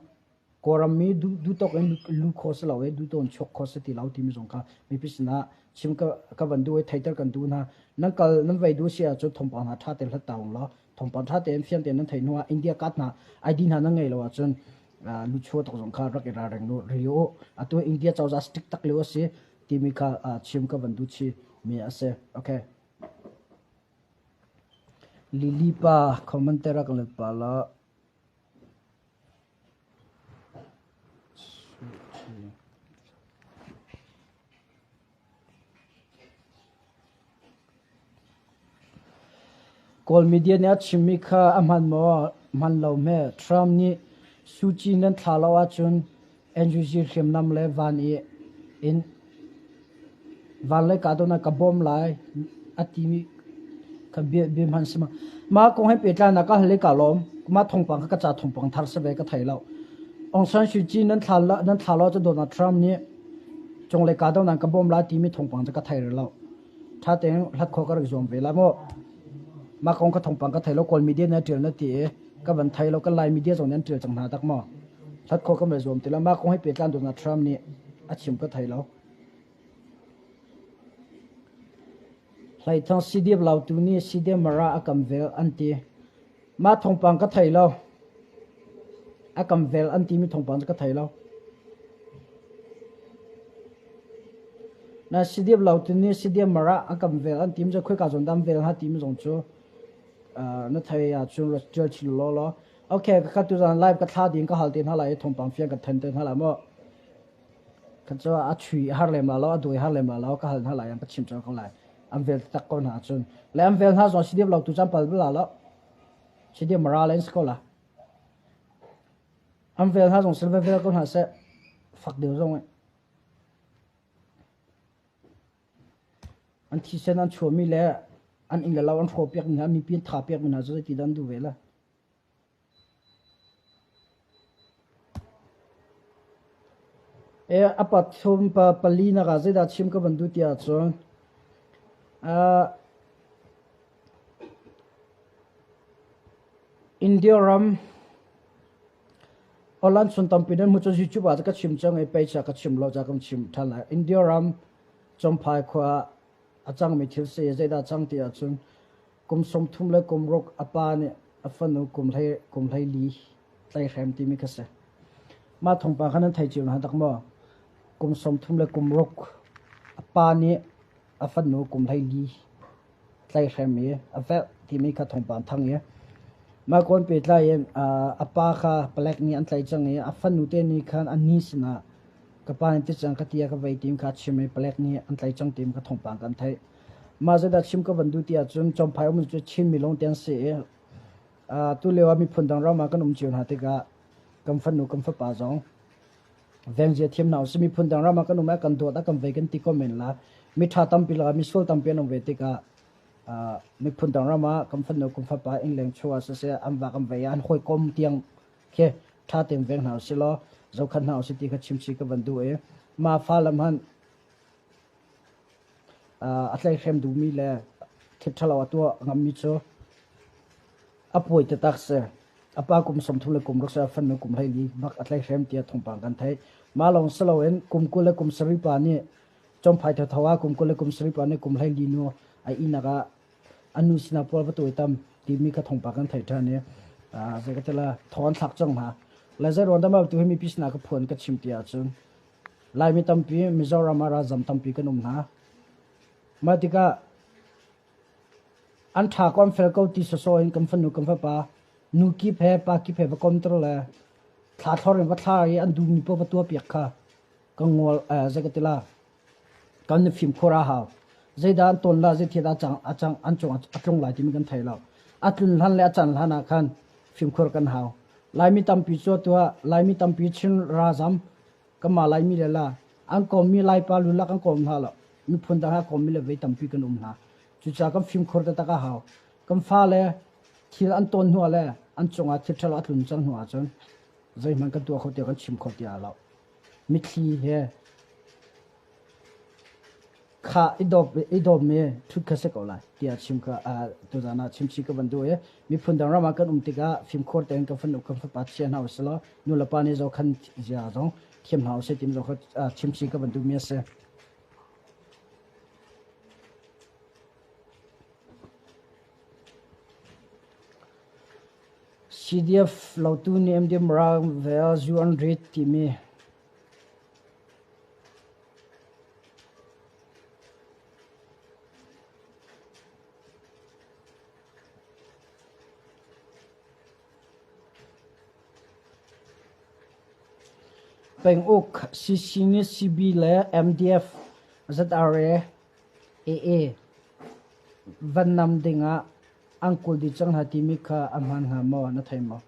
Kawlram mi duhtawk in lu kho si lo i duhtawn chuak kho si ti lo timi zong kha mipi sinah chim ka van duh i theiter kan duh hna. Nan kal nan vei duh si ahcun thawngpang hna ṭha tein hlat ta ung law thawngpang ṭha tein fiang tein nan theih hnu ah India card hna ID hna nan ngei lo ahcun luchuah tuk zong kha rak i ralring u ri u. Atu India cozah strict tak lio a si timi kha chim ka van duh chih mi a si. Okay. Lily pa comment te rak let pa la. Kawl media nih a chimmi kha a hman maw hman lo hme? Trump nih Suu Kyi nan thlah lo ahcun NUG hriamnam le van i in van le kahdohnak ka bawm lai a timi kha bia bia hman si ma. Mah kong he pehtlainak ka hal i ka lawm. Mah thawngpang kha ka ca thawngpang thar si ve ka thei lo. Aung San Suu Kyi nan thla nan thla lo ahcun Donald Trump nih cunglei kahdohnak ka bawm lai timi thawngpang cu ka thei rih lo. Ṭha tein hlat khawh ka rak zuam ve lai maw? Mah kong kha thawngpang ka thei lo. Kawl media nih a ṭial na ti i ka van thei lo. Kan Lai media zong nih an ṭial cang hna tak maw? Hlat khawh kan vai zuam ti lo. Mah kong he pehtlai Donald Trump nih a chim ka thei lo. Hleithang CDF Lautu nih CDF Mara a kam vel an ti. Mah thawngpang ka thei lo. A kam vel an timi thawngpang cu ka thei lo. Na CDF Lautu nih CDF Mara a kam vel an timi cu khoika zawn dah an vel hnga timi zong cu na thei ahcun rak ṭial chin law law. Okay, ka tuzan live ka thla ding ka hal te hna lai i thawngpang fiang ka then te hna lai maw? Kha cu a chui a har lem la lo, a duai har lem la lo, ka hal hna lai, an ka chim cang ko lai. An vel tak ko hna cun. Le an vel hna zong si lo tu caan pal bala lo. Si dir mara len si ko la. An vel hna zong sil vel ko hna seh. Fak deuh zong eh. An thisen an chuahmi le an inn le lo an hrawh piakmi hna, mipi an tha piakmi hna cu zeiti dah an duh ve la. A pathum pa palinak ah zeidah chim ka van duh ti ahcun India ram online chung tampi nan hmuh cu YouTube ah ka chim cang i page ah ka chim lo ca kan chim ṭhan lai. India ram Champhai khua ah a cangmi thil si zeidah cang ti ahcun Kum 30 le kum ruk a pa nih a fanu kum 14 tlaihrem timi kha si. Mah thawngpang kha nan thei cio hna dak maw? Kum 30 le kum ruk a pa nih a fanu kum 14 tlaihrem i a velh timi kha thawngpang thang i mah kawn pehtlai in a pa kha palek nih an tlaih cang i a fanu te nih khan a ni sinah ka pa nih ti cang ka ti a ka vei tim kha a chim i palek nih an tlaih cang timi kha thawngpang kan theih. Mah zeidah chim ka van duh ti ahcun Champhai um cu Chin mi lawng te an si i tu lio ah miphun dang ram ah kan um cio hna tikah kan fanu kan fapa zong vengzia thiam hna usih. Miphun dang ram ah kan um i kan dawt a kan vei kan ti ko men la. Miṭha tampi lakah misual tampi an um ve tikah miphun dang ram ah kan fanu kan fapa innleng chuah ah siseh an va kan vei ah an hawikom tiang khi ṭha tein veng hna usih law zohkhat hna usih ti kha chimchih ka van duh i mah fa lam han a tlaihhrem duhmi le thil ṭhalo a tuah ngammi cu a puai taktak si. A pa kum 30 le kum ruk si a fanu kum 14 bak a tlaihhrem tiah thawngpang kan theih. Mah lawng si loin kum 20 le kum sarih pa nih Chomphai thotho ah kum 20 le kum sarih pa nih kum 14 nu a ihnak ah a nu sinah pual va tuai tam timi kha thawngpang kan theih ṭhan i zei ka ti la thawng an thlak cang hna. Le zei ruang dah mah tu hi mipi sinah ka phuan ka chim ti ahcun Laimi tampi Mizoram ah ralzam tampi kan um hna. Mah tikah an ṭha ko an fel ko ti sawsawh in kan fanu kan fapa nu kip he pa kip he va komter le thla thlor in va thla i an duhmi paoh va tuahpiak kha kan ngol zei ka ti la kan i fimkhur a hau. Zeidah an tawn la zeithil dah a cang a cang an cung a tlung lai timi kan thei lo. A tlun hlan le a can hlan ah khan fimkhur kan hau. Laimi tampi cu atu ah Laimi tampi Chin ralzam Kanmah Laimi le la an kawmmi Laipa lulak an kawm hna lo. Miphun dang a kawmmi le vei tampi kan um hna. Cucaah kan fimkhur taktak a hau. Kan fale thil an tawn hnu le an cungah thil ṭhalo a tlun cang hnu ahcun zeihmanh kan tuah kho tiah kan chim kho ti lo. Mitthli he Kha i dawp i dawpmi ṭhut kha si ko lai tiah chim kha tuzaan ah chimchih ka van duh i miphun dang ram ah kan um tikah fimkhur tein kan fanu kan fapa chia hna usih law nulepa nih zohkhan zia zong thiam hna usih timi zong kha chimchih ka van duhmi a si. CDF Lautu nih MDM ral vel zu an rit timi Penguk, CC nih CB le MDF, ZRA, AA van nam dingah an kawl dih cang hna timi kha a hmaan hnga maw na thei maw?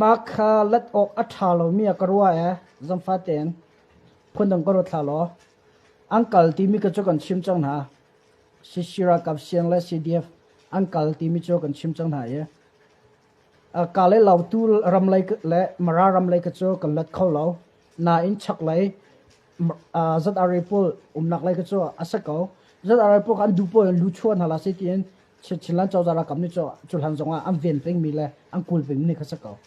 Mah kha lat awk a ṭha lomi ah ka ruah ee, zangfah tein phundang ka ruat hlah law. An kal timi ka cu kan chim cang hna. CC ralkap siang le CDF an kal timi cu kan chim cang hna i ka le Lautu ram lei le Mara ram lei ka cu kan lat kho lo. Nain chaklei ZRA pawl umnak lei ka cu a si ko. ZRA pawl kha an duh pawl in lu chuah hna la si tiin Chinland cozah ralkap nih cu cuhlan zongah an ven pengmi le an kul pengmi kha si ko.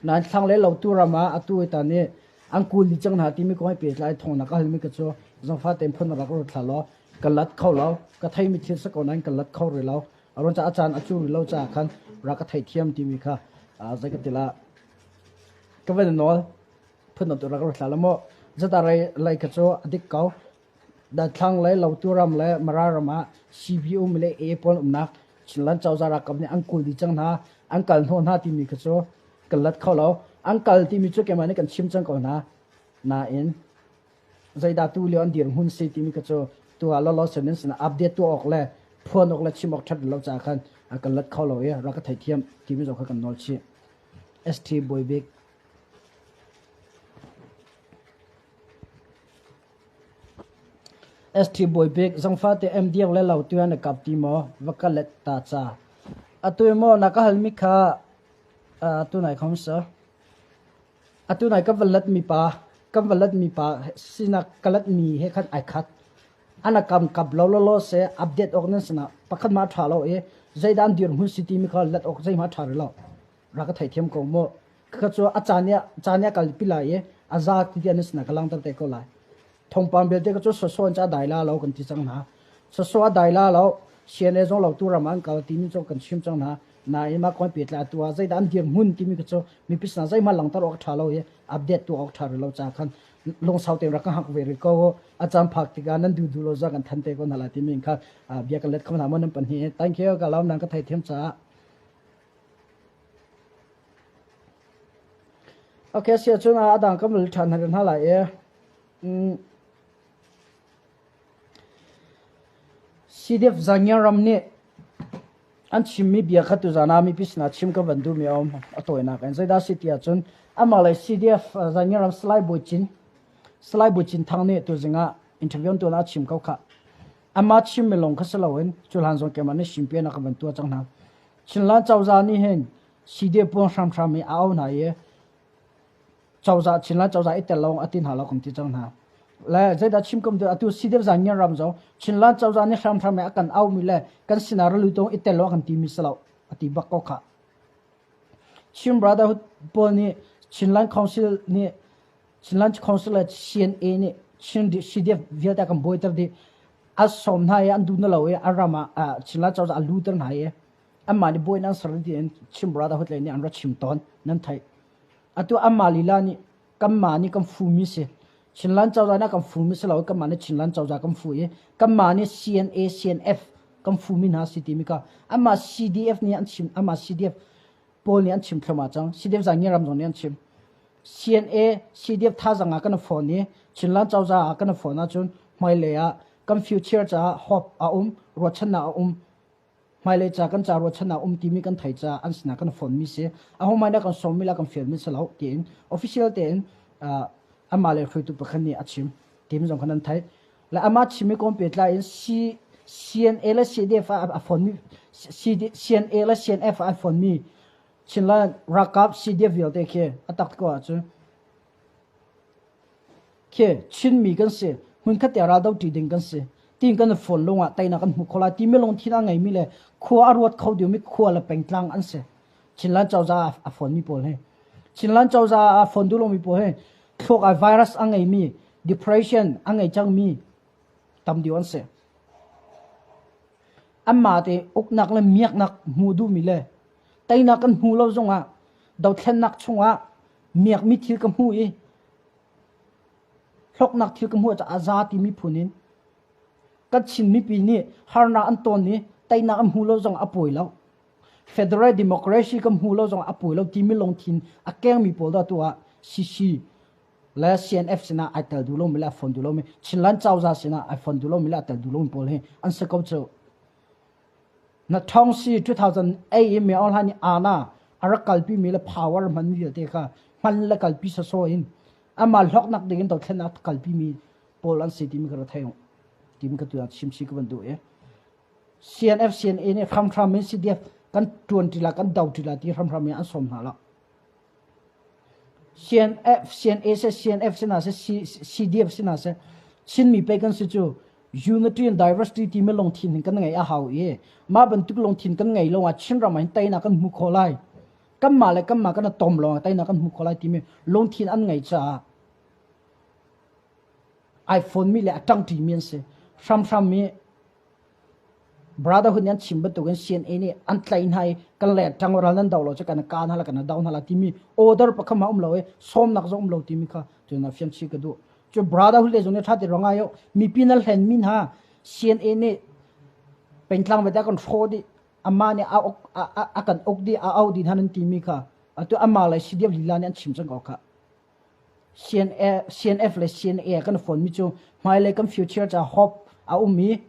Nain thlanglei Lautu ram ah atu i tan i an kul dih cang hna timi kong he pehtlai thawngnak a halmi ka cu zangfah tein phun rak ruat hlah law ka lat kho lo. Ka theimi thil si ko nain ka lat kho rih lo. A ruang caah a caan a cu rih lo caah khan rak ka theithiam timi kha zei ka ti la ka van i nawl phun tu rak ruat hlah law maw zata rei lei kha cu a dik ko. Thlang le Lautu ram le Mara ram ah CBO le AA pawl umnak Chinland cozah ralkap nih an kul dih cang hna, an kal hnawh hna timi kha cu kan lat kho lo. An kal timi cu keimah nih kan chim cang ko hna. Nain zeidah tu lio an dirhmun si timi kha cu tu ah lawlaw sin in sin update tuah awk le phuan awk le chim awk ṭhat lo caah khan kan lat kho lo i rak ka theithiam timi zong kha kan nawl chih. ST Bawibik ST Bawibik, zangfahte MDF le Lautu an i kap ti maw? Va ka let ta ca. Atu maw na ka halmi kha atu nai khom sa. Atu nai ka va let mi pa, ka va let mi pa sinak ka let mi he khan ai khat. Ana kam kap lo lo lo se update ok nan sana pakhat ma tha lo i zeidan dirhmun si ti mi kha let ok zei ma tha ri lo. Ra ka theithiam ko mu. Khakha cu a caan i caan i a kalpi lai i a za ti tiah na sinah ka langhter te ko lai. Thawngpang belte ka cu soso in ca dai la lo kan ti cang hna. Soso a dai la lo CNA zong lo tu ram ah an kal timi cu kan chim cang hna. Nain mah kong pehtlai tu ah zeidah an dirhmun timi ka cu mipi sinah zeihmanh langhter awk a ṭha lo i update tu awk ṭha rih lo ca khan lungsau tein rak ka hngak ve rih ko. A caan phak tikah nan duh duh lo za kan than te ko hna lai timi kha bia kan let kho hna maw nan pahnih. Thank you ka lawm nan ka theithiam caah. Okay, sia cun a dang kan vil ṭhan hna lai i. Mm. CDF Zangiang ram nih an chimmi bia kha tuzaan ah mipi sinah chim ka van duhmi a um. A tawinak in zeidah a si ti ahcun amah le CDF Zangiang ram Salai Bawi Cin Salai Bawi Cin Thang nih tuzing ah interview an tuah ah a chim ko khah. Amah chimmi lawng kha si loin cuhlan zong keimah nih simpian ka van tuah cang hna. Chinland cozah nih hin CDF puang hramhram i a au hna i cozah Chinland cozah i tel lawng a ti hna lo kan ti cang hna. Le zeidah chim kam tu atu CDF Zangiang ram zong Chinland cozah nih hramhram i a kan aumi le kan sinah ralu tong i tel lo kan timi si lo a ti bak ko khah. Chin Brotherhood pawl nih Chinland Council nih Chinland Council le CNA nih Chin CDF vialte kan buaiter dih. A sawm hna i an duh na lo i a ram ah Chinland cozah a luter hna i anmah nih buai nan ser tiin Chin Brotherhood lei nih an ra chim tawn nan theih. Atu anmah lila nih kanmah nih kan fumi si. Chinland cozah nih kan fumi si lo kanmah nih Chinland cozah kan fu i kanmah nih CNA CNF kan fumi hna si timi ka anmah CDF nih an chim anmah CDF pawl nih an chim thluahmah cang. CDF Zangi ram zong nih an chim. CNA CDF thazang ah kan phone i Chinland cozah ah kan phone ahcun hmailei ah kan future caah hope a um, ruahchannak a um, hmailei ca kan ca ruahchannak um timi kan thei caah an sinah kan phone mi si. Ahohmanh nih kan sawm mi le kan fial mi si lo tiin official tein amah le hruaitu pakhat nih a chim timi zong kha nan theih. Le amah chimmi kong pehtlai in C, CNA le CDF ah a phone mi CNA le CNF ah a phone mi Chinland ralkap CDF vialte khi a tak ko ahcun khi Chinmi kan si hmunkhat te raldo ṭi ding kan si tin kan phone lung ah teinak kan hmu kho lai timi lungthin a ngeimi le khua a ruat kho diomi khua le pengtlang an si Chinland cozah a phone mi pawl hi Chinland cozah a phone duh lomi pawl hi thluak ah virus a ngeimi depression a ngei cangmi tam deuh an si. Anmah te uknak le miaknak hmu duhmi le teinak kan hmu lo zongah dothlennak chungah miakmi thil ka hmu i hlawknak thil ka hmuh caah a za timi phun in kan Chin mipi nih harnak an ton i teinak an hmu lo zongah a pawi lo. Federal democracy kan hmu lo zongah a pawi lo timi lungthin a kengmi pawl dah tu ah CC le CNF sinah ai tel duh lomi le a fon duh lomi Chinland cozah sinah ai fon duh lomi le a tel duh lomi pawl hi an si ko cu. Na thong si 2008 i Myo Aung Hlaing nih ana a rak kalpi mi le power hman vialte kha hman le kalpi sasaw in amah hlawknak ding in dothlennak kalpi mi pawl an si timi ka ra thei timi ka tu chim si ka van duh i CNF CNA nih hramhram in CDF kan tuan ti la kan do ti la ti hramhram in an sawm hna lo. CNF, CNA seh, CNF si hna seh, CDF si hna seh, Chinmi pei kan si cu unity and diversity timi lungthin hin kan ngeih a hau i mah bantuk lungthin kan ngei lo ah Chinram ah hin teinak kan hmu khawh lai. Kanmah le kanmah kan i tom lawng ah teinak kan hmu khawh lai timi lungthin an ngei caah iPhone mi le a ṭangṭimi an si. Hramhram i Brotherhood nih an chim bantukin CNA nih an tlaih hna i kan le ṭang ral nan do lo cu kan ka hna la kan do hna la timi order pakhat ma um lo i sawmnak zong um lo timi kha cun fian chi ka duh. Cu Brotherhood le zong nih ṭha ti rong ai mipi na hlen mi hna CNA nih pengtlang vete kan hrawh dih amah nih a kan uk dih a au dih hna nan timi kha atu amah le CDF lila nih an chim cang ko kha. CNA, CNF le CNA kan phone mi cu hmailei kan future ca hope a um i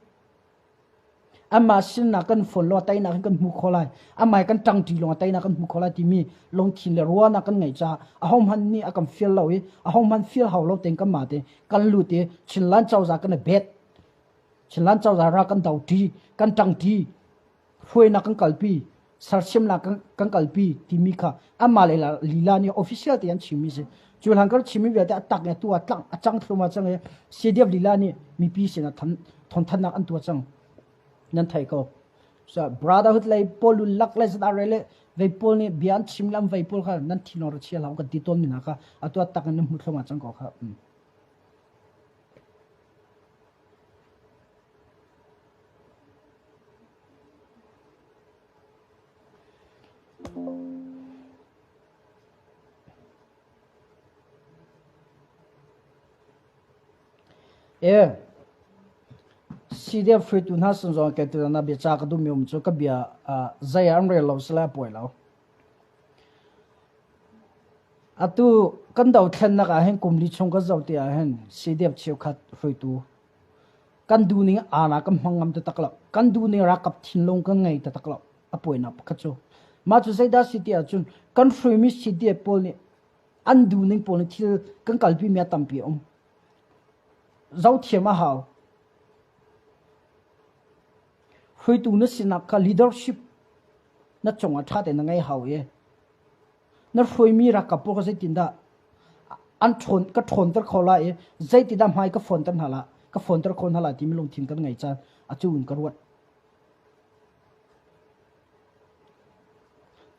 amah sinnak kan phone lo teinak kan hmu kho lai amai kan ṭangṭi lawng teinak kan hmu kho lai timi lungthin le ruahnak kan ngeih caah ahohmanh nih a kan fial lo i ahohmanh fial hau lo tein kanmah te kan lut i Chinland cozah kan i bet Chinland cozah ra kan doṭi kan ṭangṭi hruainak kan kalpi sersiamnak kan kalpi timi kha amah le lila nih official te an chimmi si cu hlan kar chimmi vialte a tak nge tu a tlang a cang thluma cang i CDF lila nih mipi sin ah thawnthannak an tua cang nan thei ko so brotherhood lei pawl lak le zat are le vei pawl nih bia an chim lam vei pawl kha nan thinlung ra chia hlah kan ti tawn mi hna kha atu a tak in nan hmu thluma cang ko kha CDF hruaitu hna sin zong kei tu na biaca ka duhmi um cu ka bia zei ah an rel lo sile a pawi lo. Atu kan dothlennak ah hin kum li chung kan zoh ti ah hin CDF cheukhat hruaitu. Kan duhning aana kan hmang ngam taktak lo. Kan duhning ralkap thinlung kan ngei taktak lo. A puainak pakhat cu. Mah cu zeidah si ti ahcun kan hruaimi CDF pawl nih an duhning pawl nih thil kan kalpi mi a tampi a um. Zohthiam a hau. Hruaitu na sinak kha leadership na cungah ṭha tein na ngei hau i na hruaimi ralkap pawl kha zeitindah an ṭhawn ka ṭhawnter kho lai i zeitindah hmai ka fonter hna la ka fonter kho hna lai timi lungthin kan ngei caan atu in ka ruat.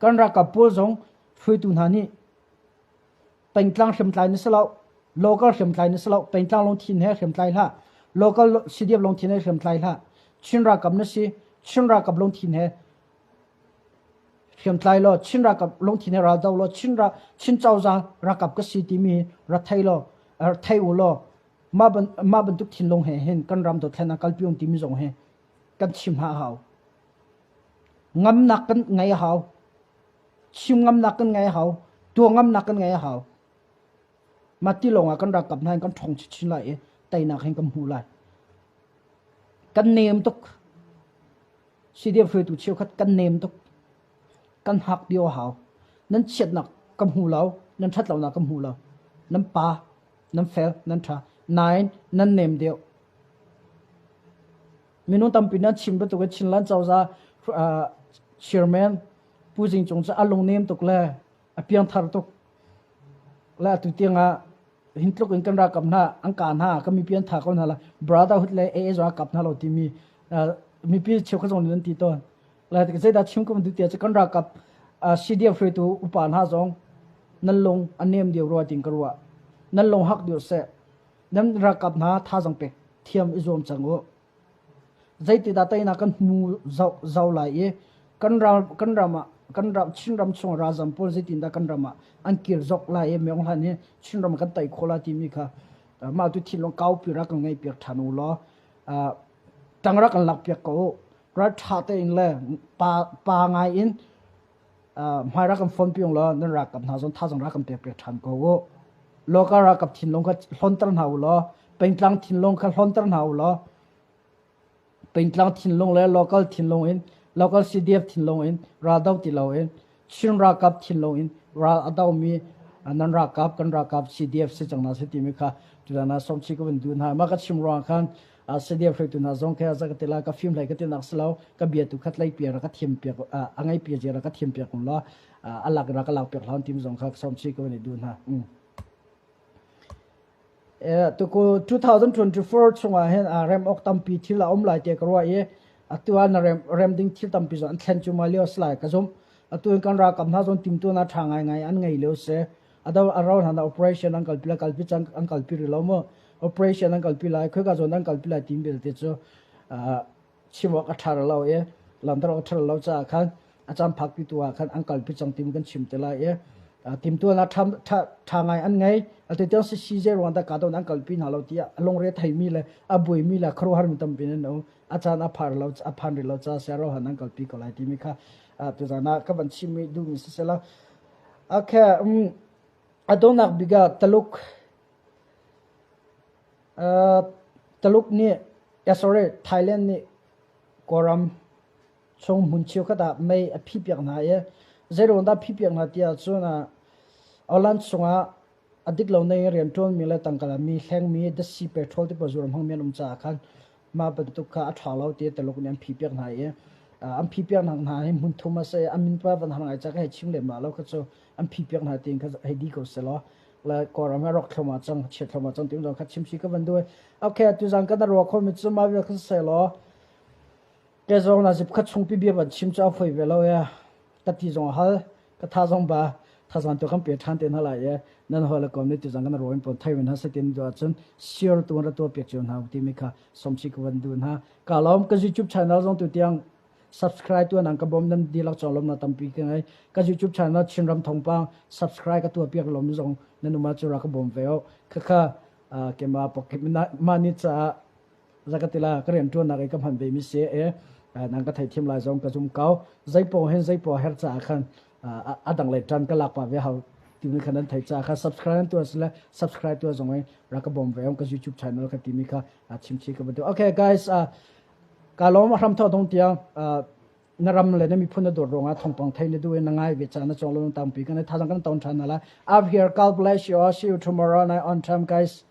Kan ralkap pawl zong hruaitu hna nih pengtlang hriamtlai na si lo, local hriamtlai na si lo, pengtlang lungthin he hriamtlai hlah, local CDF lungthin he hriamtlai hlah, Chin ralkap na si, Chin ralkap lungthin he hriamtlai law, Chin ralkap lungthin he ral do law, Chin ra Chin cozah ralkap ka si timi ra thei law, thei u law, mah ban mah bantuk thinlung he hin kan ram dothlen kalpi ung timi zong hi kan chim hna a hau. Ngamnak kan ngei a hau. Chim ngamnak kan ngei a hau. Tuah ngamnak kan ngei a hau. Mah ti lawngah kan ralkap hna in kan ṭhawng chinchin lai i teinak hin kan hmu lai. Kan nem tuk. CDF hruaitu cheukhat kan nem tuk. Kan hak dio a hau. Nan chiatnak ka hmu lo, nan ṭhatlonak ka hmu lo. Nan pa, nan fel, nan ṭha. Nain nan nem deuh. Minung tampi nan chim bantukin Chinland cozah chairman Pu Zing Cung cu a lungnem tuk le a piangthar tuk le atu tiangah hin tluk in kan ralkap hna an ka hna kan mipi an tha ko hna la brotherhood le AA zong a kap hna lo timi mipi cheukhat zong nih an ti tawn le zeidah chim ka van duh tiah cu kan ralkap CDF hruaitu upa hna zong nan lung a nem deuh rua tiin ka ruah nan lung hak deuh seh nan ralkap hna thazang pek thiam i zuam cang u. Zeitidah teinak kan hmu zau lai i kan ral kan ram ah kan ram Chinram chung ralzam pawl zeitindah kan ram ah an kir zok lai i Myeong Hlan hi Chinram kan tei khawh lai timi kha mah tu thinlung kaupi rak kan ngeih piak ṭhan u law ṭang rak kan lak piak ko u. Ral ṭha tein le pa pa ngai in hmai rak kan fon piung law nan ralkap hna zong thazang rak kan pek piak ṭhan ko u. Local ralkap thinlung kha hlonter hna u law pengtlang thinlung kha hlonter hna u law pengtlang thinlung le local thinlung in local CDF thinlung in ral do ti loin Chin ralkap thinlung in ral a domi nan ralkap kan ralkap CDF si cang hna si timi kha tutan ah sawmchi ka vun duh hna. Mah ka chim ruang khan CDF hruaitu hna zong khe za ka ti la ka fim hlei ka ti nak si lo ka bia tu khat lei pia ra ka thiam piak a ngei pia je ra ka thiam piak la a lak ra ka lak piak hlan tim zong kha sawmchi ka vun i duh hna. Tuku 2024 chungah hin rem awk tampi thil a um lai te ka ruah i atu ah na rem rem ding thil tampi zong an thlen cu ma lio si lai ka zumh. Atu in kan ralkap hna zong timtuahnak ṭha ngaingai an ngei lio si. Ado a rau hlan ah operation an kalpi lai kalpi cang an kalpi rih lo mu. Operation an kalpi lai khoika zawn an kalpi lai tim belte cu chim awk a ṭha lo i lamter awk a ṭha lo caah khan a caan phakpi tu ah khan an kalpi cang tim kan chim te lai i timtuahnak ṭha ṭha ngai an ngei. Atu tiang si zei ruang dah kahdohnak an kalpi hna lo tiah a lungre theimi le a buaimi le khuaruahharmi tampi an um. A caan a phar lo a phan rih lo caah siarohan an kalpi ko lai timi kha tuzaan ah ka van chim i duhmi si selaw. Okay, a donghnak bik ah Taluk Taluk nih sorry Thailand nih Kawlram chung hmun cheukhat ah mei a phihpiak hna i zeiruang dah a phihpiak hna ti ahcun Alan chungah a dik lo ning in rianṭuanmi le tangka lami hlengmi datsi petrol ti pawl zuar hmangmi an um caah khan mah bantuk kha a ṭha lo ti Taluk nih an phihpiak hna i an phihpiak hna hi hmun thum a si i a min pa van har ngai ca ka hei chim lem lo kha cu an phihpiak hna tiin kha hei di ko selaw le Kawlram hi rawk thluahmah cang chiat thluahmah cang ti zong kha chim si ka van duh okay tuzan kan ruah khomi cu mah vial kha selaw Ke zong na zip khat chungpi bia van chim cu a foi ve lo e. Ka ti zong a hal, ka tha zong ba, thazang tu kan pe ṭhan te hna lai e. Nan hawi le kom nih tuzang kan rawin pawn thai ven hna setin du ahcun share tu ra tuah piak cio hna timi kha somsi ka van du hna. Ka lawm ka YouTube channel zong tu tiang subscribe tu nang ka bom nan dilak chong lom na tampi ka ngai. Ka YouTube channel Chinram Thawngpang subscribe ka tuah piak lom zong nan uma cu ra ka bom ve o. Khakha kema pocket money caah zakatila ka rianṭuannak i ka hman ve mi si e nang ka theithiam lai zong ka zum ko zeipaw hin zeipaw her caah khan a dang lei ṭan ka lak pa ve hau. Timi kha nan thei ca kha subscribe nan tuah sile subscribe tuah zong in rak ka bawm ve ka YouTube channel kha timi kha chimchi ka va duh. Okay guys, ka lawm a hram tho dong tiang na ram le na miphun na dawt ruangah thawngpang thei na duh in na ngai ve ca na cawng lo tampi kan thazang kan ton than la. Up here, God bless you all. See you tomorrow night on time, guys.